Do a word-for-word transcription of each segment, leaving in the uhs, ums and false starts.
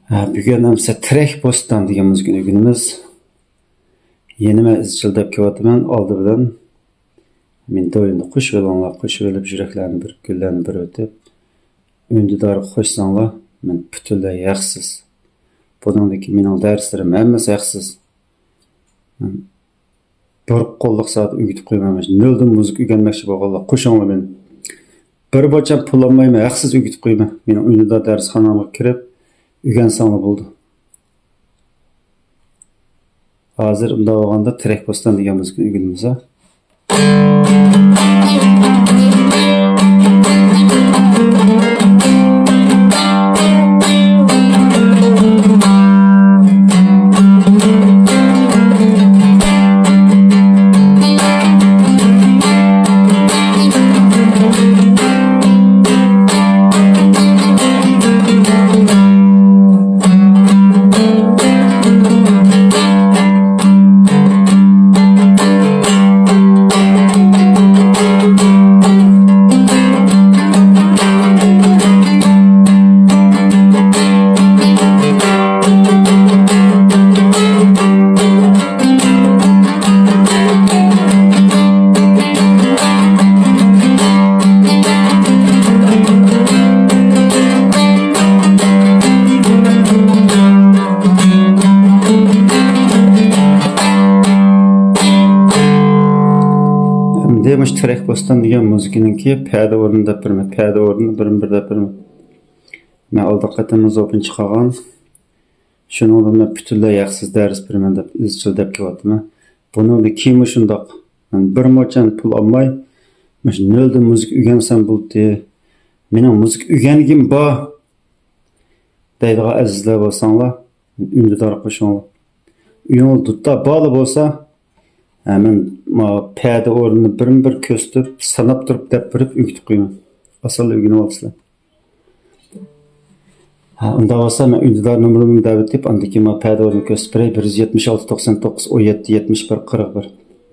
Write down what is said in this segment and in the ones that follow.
ھە، بۈگۈن ئەمسە تىرەك بوستان دېگەن مۇزىكىنى ئۆگىنىمىز. يەنە مەن ئىزچىل دەپ كېلىۋاتىمەن. ئالدى بىلەن مېنى دويۇندا قوشۇۋېلىڭلار، قوشۇۋېلىپ يۈرەكلەرنى بېرىپ، گۈللەرنى بېرىۋېتىپ، ئۈندىدارغا قوشساڭلار، مەن پۈتۈنلەي ھەقسىز. بۇنىڭدىكى مېنىڭ دەرسلىرىم ھەممىسى ھەقسىز. مەن بىر قوللۇق سائەت ئۆگىتىپ قويىمەن. مۇشۇ نۆلدىن مۇزىكا ئۆگەنمەكچى بولغانلار، قوشۇڭلار مېنى. بىر بوچام پۇل ئالمايمەن، ھەقسىز ئۆگىتىپ قويىمەن. مېنىڭ ئۈندىدار دەرسخانامغا كىرىپ ئۆگەنسەڭلار بولىدۇ. ھازىر ئۇنداق بولغاندا تىرەك بوستان دېگەن مۇزىكىنى ئۆگىنىمىز ھە. ئەمدى مۇشۇ تىرەك بوستان دېگەن مۇزىكىنىڭكى پەدە ئورنىنى دەپ بېرىمەن، پەدە ئورنىنى بىرمۇ بىر دەپ بېرىمەن. مەن ئالدى قېتىم زوپىن چىقارغان. شۇنىڭدىن مەن پۈتۈنلەي ھەقسىز دەرس بېرىمەن دەپ ئىزچىل دەپ كېلىۋاتىمەن. بۇنىڭدىن كېيىنمۇ شۇنداق. مەن بىر موچەن پۇل ئالماي، مۇشۇ نۆلدىن مۇزىكا ئۆگەنسەم بولدى. مېنىڭ مۇزىكا ئۆگەنگىم بار دەيدىغان ئەزىزلەر بولساڭلار، ئۈندىدار قوشۇڭلار. ئۆيۈڭلار دۇتار بالىلار بولسا، ھە، مەن مانا پەدە ئورنىنى بىرمۇ بىر كۆرسىتىپ، ساناپ تۇرۇپ دەپ بېرىپ ئۆگىتىپ قويىمەن. ئاسانلا ئۆگىنىۋالىسىلەر. ھە، ئۇنداق بولسا مەن ئۈندىدار نومۇرۇمنى دەۋېتىپ، ئاندىن كېيىن مانا پەدە ئورنىنى كۆرسىتىپ بېرەي. بىر يۈز يەتمىش ئالتە، توقسان توققۇز، ئون يەتتە، يەتمىش بىر، قىرىق بىر.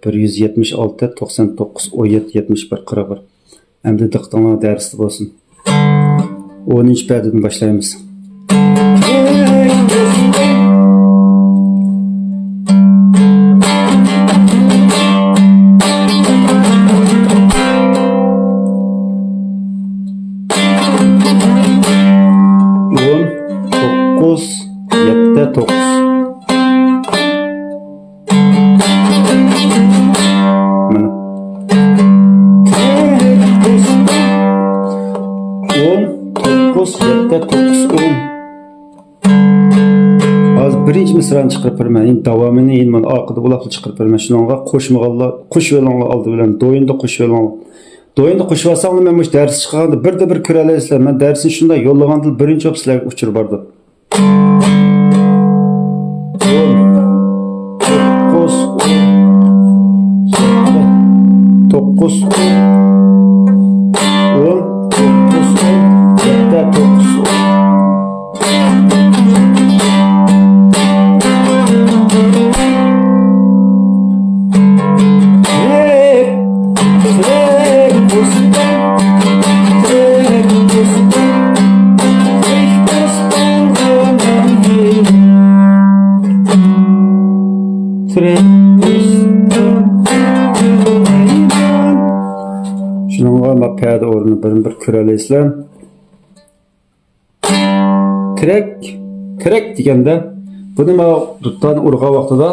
بىر يۈز يەتمىش ئالتە، توقسان توققۇز، ئون يەتتە، يەتمىش بىر، قىرىق بىر. ئەمدى دىققىتىڭلار دەرستە بولسۇن. ئونىنچى پەدىدىن باشلايمىز. ئون، توققۇز، يەتتە، توققۇز. مانا. ئون، توققۇز، يەتتە، توققۇز، ئون. ھازىر بىرىنچى مىسرانى چىقىرىپ بېرىمەن. ئەمدى داۋامىنى ئەمدى مانا ئارقىدا ئۇلاپلا چىقىرىپ بېرىمەن. شۇنىڭغا قوشمىغانلار، قوشۇۋېلىڭلار ئالدى بىلەن. دويىندا قوشۇۋېلىڭلار. دويىندا قوشۇۋالساڭلار مەن مۇشۇ دەرس چىقارغاندا بىردە بىر كۆرەلەيسىلەر. مەن دەرسنى شۇنداق يوللىغاندىلا بىرىنچى بولۇپ سىلەرگە ئۇچۇر بارىدۇ. ئون، توققۇز، ئون، يەتتە، توققۇز، ئون، ئون، توققۇز، ئون، يەتتە، توققۇز، ئون. شۇنىڭغا ما پەدە ئورنىنى بىرمۇ بىر كۆرەلەيسىلەر. تىرەك، تىرەك دېگەندە، بۇنى ما دۇتارنى ئۇرغان ۋاقتىدا،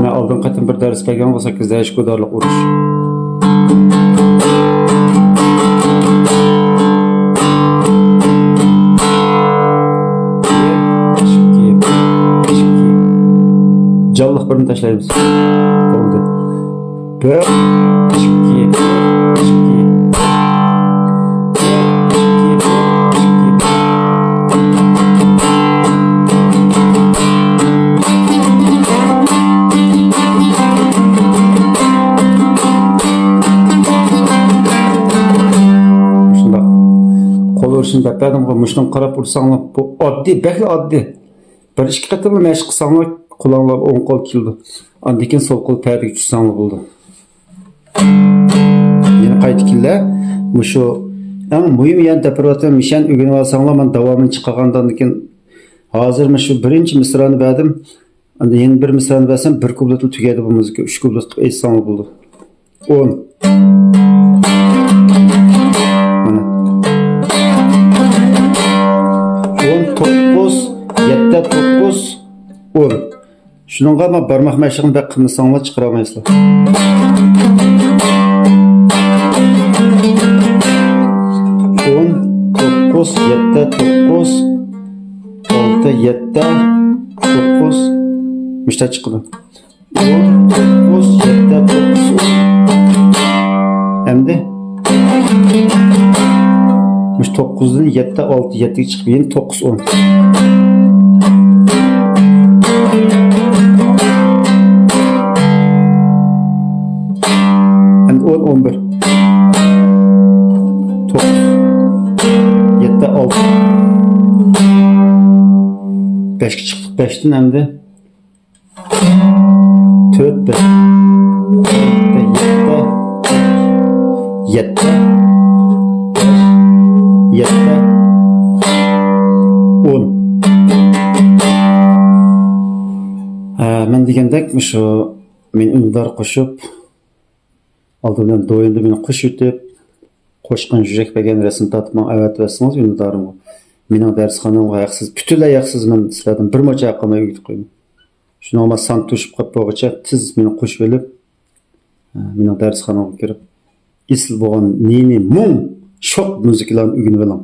مەن ئالدىنقى قېتىم بىر دەرس بەرگەن بولسا، سەككىز دەش كودارلىق ئۇرۇش. ئىككى، ئىككى. جانلىق بىرنى تاشلايمىز. بولدى. بىر، ئىككى، ئىككى. مۇشۇنداق. قول ئۇرۇشنى دەپ بەردىمغۇ، مۇشۇنىڭغا قاراپ ئۇرساڭلار، بۇ ئاددىي، بەكلا ئاددىي. بىر ئىككى قېتىملا مەشىق قىلساڭلار، قولۇڭلار ئوڭ قول كېلىدۇ. ئاندىن كېيىن سول قول پەدىگە چۈشسەڭلار بولىدۇ. يەنە قايتىكىنلەر مۇشۇ ئەڭ مۇھىم يەرنى تېپىرىۋاتىمەن، مىشەن ئۆگىنىۋالساڭلار، مانا داۋامىنى چىقارغاندىن كېيىن، ھازىر مۇشۇ بىرىنچى مىسرانى بەردىم. ئەمدى يەنە بىر مىسرانى بەرسەم، بىر كۇپلېتلا تۈگەيدۇ بۇ مۇزىكا. ئۈچ كۇپلېت قىلىپ ئېيتساڭلار بولىدۇ. ئون. مانا. ئون، توققۇز، يەتتە، توققۇز، ئون. شۇنىڭغا ما بارماق مەشىقىنى بەك قىلمىساڭلار چىقىرالمايسىلەر. ئون، توققۇز، يەتتە، توققۇز، ئالتە، يەتتە، توققۇز. مۇشتا چىقىدۇ. ئون، توققۇز، يەتتە، توققۇز، ئون. ئەمدى مۇشۇ توققۇزدىن يەتتە، ئالتە، يەتتىگە چىقىپ، يەنە توققۇز، ئون. ئەمدى ئون، ئون بىر. توققۇز، يەتتە، ئالتە. بەشكە چىقتۇق، بەشتىن ئەمدى تۆت، بىر، يەتتە، يەتتە، يەتتە، ئون. ھە، مەن دېگەندەك، مۇشۇ مېنى ئۈندىدار قوشۇپ، ئالدى بىلەن دويىندا مېنى قوشۇۋېتىپ، قوشقان يۈرەك بەرگەن رەسىم تارتىپ ماڭا ئەۋەتىۋەتسىڭىز ئۈندىدارىمغا. مېنىڭ دەرسخانامغا ھەقسىز، پۈتۈنلەي ھەقسىز مەن سىلەردىن بىر موچە ھەق ئالماي ئۆگىتىپ قويىمەن. شۇنىڭغا سان توشۇپ قاپ بولغۇچە تېز مېنى قوشۇۋېلىپ، مېنىڭ دەرسخانامغا كىرىپ، ئېسىل بولغان نى-نى، مۇڭ، شوخ مۇزىكىلارنى ئۆگىنىۋېلىڭ.